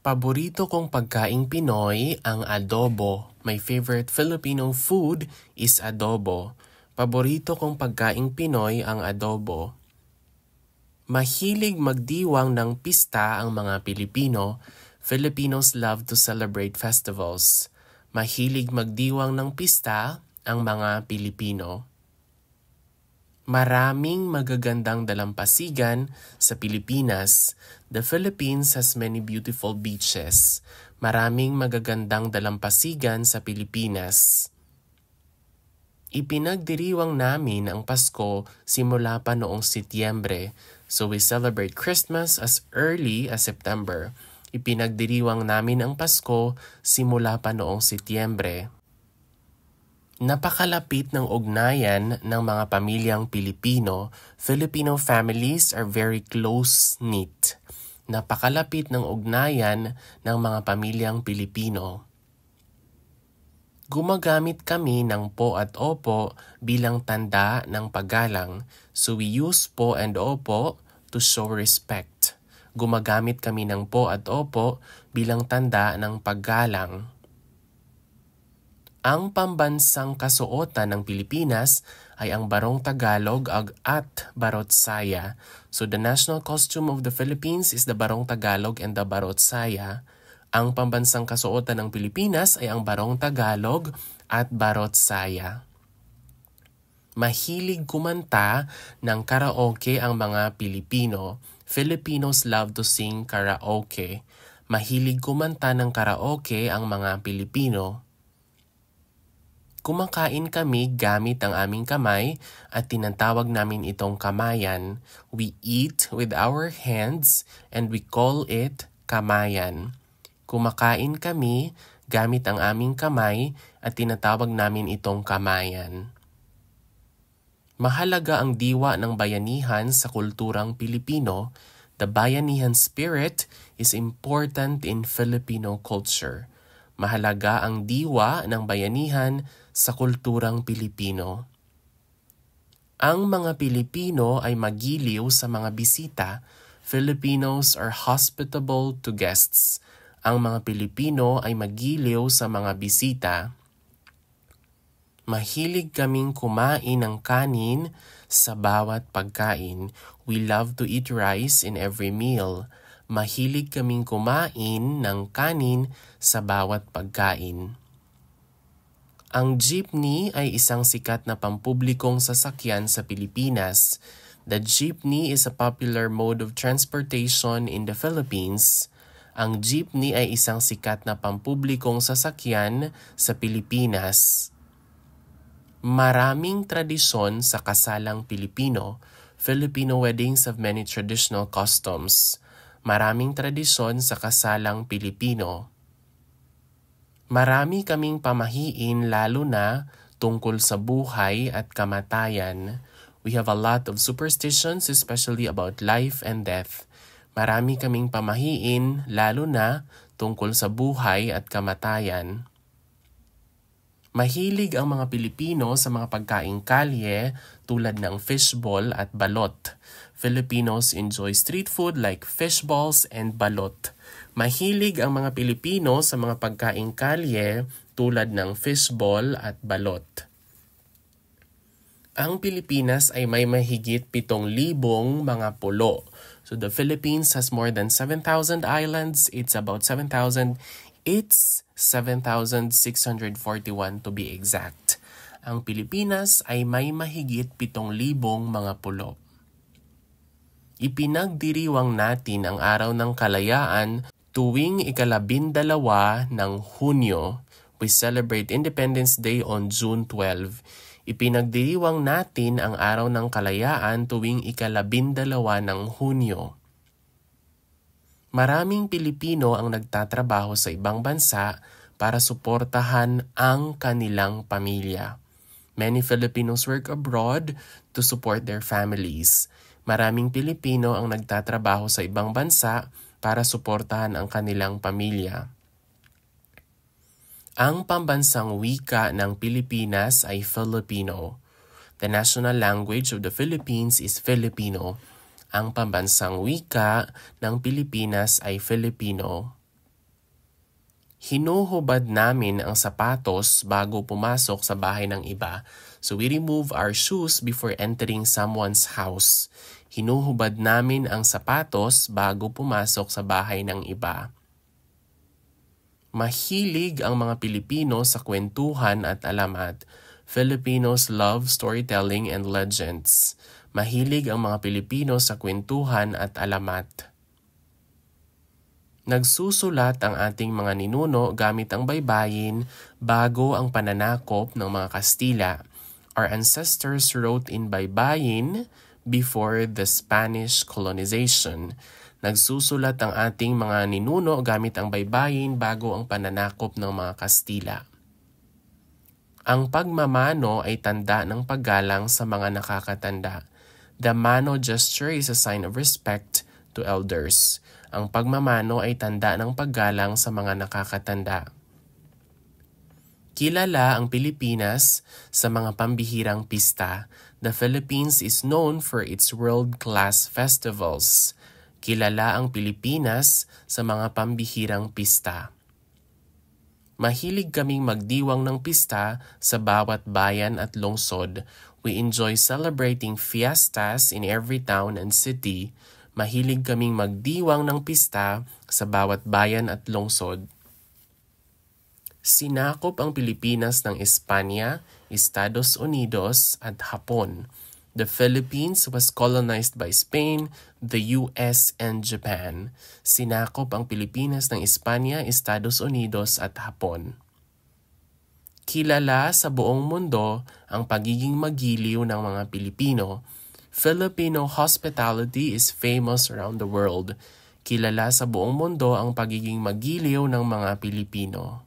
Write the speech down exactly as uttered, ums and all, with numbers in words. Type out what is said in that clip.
Paborito kong pagkaing Pinoy ang adobo. My favorite Filipino food is adobo. Paborito kong pagkaing Pinoy ang adobo. Mahilig magdiwang ng pista ang mga Pilipino. Filipinos love to celebrate festivals. Mahilig magdiwang ng pista ang mga Pilipino. Maraming magagandang dalampasigan sa Pilipinas. The Philippines has many beautiful beaches. Maraming magagandang dalampasigan sa Pilipinas. Ipinagdiriwang namin ang Pasko simula pa noong Setyembre, so we celebrate Christmas as early as September. Ipinagdiriwang namin ang Pasko simula pa noong Setyembre. Napakalapit ng ugnayan ng mga pamilyang Pilipino. Filipino families are very close-knit. Napakalapit ng ugnayan ng mga pamilyang Pilipino. Gumagamit kami ng po at opo bilang tanda ng paggalang, so we use po and opo to show respect. Gumagamit kami ng po at opo bilang tanda ng paggalang. Ang pambansang kasuotan ng Pilipinas ay ang Barong Tagalog ag-, at Barot Saya. So the national costume of the Philippines is the Barong Tagalog and the Barot Saya. Ang pambansang kasuotan ng Pilipinas ay ang Barong Tagalog at Barot Saya. Mahilig kumanta ng karaoke ang mga Pilipino. Filipinos love to sing karaoke. Mahilig kumanta ng karaoke ang mga Pilipino. Kumakain kami gamit ang aming kamay at tinatawag namin itong kamayan. We eat with our hands and we call it kamayan. Kumakain kami gamit ang aming kamay at tinatawag namin itong kamayan. Mahalaga ang diwa ng bayanihan sa kulturang Pilipino. The bayanihan spirit is important in Filipino culture. Mahalaga ang diwa ng bayanihan sa kulturang Pilipino. Ang mga Pilipino ay magiliw sa mga bisita. Filipinos are hospitable to guests. Ang mga Pilipino ay magiliw sa mga bisita. Mahilig kaming kumain ng kanin sa bawat pagkain. We love to eat rice in every meal. Mahilig kaming kumain ng kanin sa bawat pagkain. Ang jeepney ay isang sikat na pampublikong sasakyan sa Pilipinas. The jeepney is a popular mode of transportation in the Philippines. Ang jeepney ay isang sikat na pampublikong sasakyan sa Pilipinas. Maraming tradisyon sa kasalang Pilipino. Filipino weddings have many traditional customs. Maraming tradisyon sa kasalang Pilipino. Marami kaming pamahiin, lalo na tungkol sa buhay at kamatayan. We have a lot of superstitions, especially about life and death. Marami kaming pamahiin, lalo na tungkol sa buhay at kamatayan. Mahilig ang mga Pilipino sa mga pagkaing kalye tulad ng fishball at balot. Filipinos enjoy street food like fishballs and balot. Mahilig ang mga Pilipino sa mga pagkaing kalye tulad ng fishball at balot. Ang Pilipinas ay may mahigit pitong libong mga pulo. So the Philippines has more than seven thousand islands. It's about seven thousand. It's seven thousand six hundred forty-one to be exact. Ang Pilipinas ay may mahigit pitong libong mga pulo. Ipinagdiriwang natin ang Araw ng Kalayaan tuwing ikalabindalawa ng Hunyo. We celebrate Independence Day on June twelve. Ipinagdiriwang natin ang Araw ng Kalayaan tuwing ikalabindalawa ng Hunyo. Maraming Pilipino ang nagtatrabaho sa ibang bansa para suportahan ang kanilang pamilya. Many Filipinos work abroad to support their families. Maraming Pilipino ang nagtatrabaho sa ibang bansa para suportahan ang kanilang pamilya. Ang pambansang wika ng Pilipinas ay Filipino. The national language of the Philippines is Filipino. Ang pambansang wika ng Pilipinas ay Filipino. Hinuhubad namin ang sapatos bago pumasok sa bahay ng iba. So we remove our shoes before entering someone's house. Hinuhubad namin ang sapatos bago pumasok sa bahay ng iba. Mahilig ang mga Pilipino sa kwentuhan at alamat. Filipinos love storytelling and legends. Mahilig ang mga Pilipino sa kwentuhan at alamat. Nagsusulat ang ating mga ninuno gamit ang baybayin bago ang pananakop ng mga Kastila. Our ancestors wrote in baybayin before the Spanish colonization. Nagsusulat ang ating mga ninuno gamit ang baybayin bago ang pananakop ng mga Kastila. Ang pagmamano ay tanda ng paggalang sa mga nakakatanda. The mano gesture is a sign of respect to elders. Ang pagmamano ay tanda ng paggalang sa mga nakakatanda. Kilala ang Pilipinas sa mga pambihirang pista. The Philippines is known for its world-class festivals. Kilala ang Pilipinas sa mga pambihirang pista. Mahilig kaming magdiwang ng pista sa bawat bayan at lungsod. We enjoy celebrating fiestas in every town and city. Mahilig kaming magdiwang ng pista sa bawat bayan at lungsod. Sinakop ang Pilipinas ng Espanya, Estados Unidos, at Hapon. The Philippines was colonized by Spain, the U S, and Japan. Sinakop ang Pilipinas ng Espanya, Estados Unidos, at Hapon. Kilala sa buong mundo ang pagiging magiliw ng mga Pilipino. Filipino hospitality is famous around the world. Kilala sa buong mundo ang pagiging magiliw ng mga Pilipino.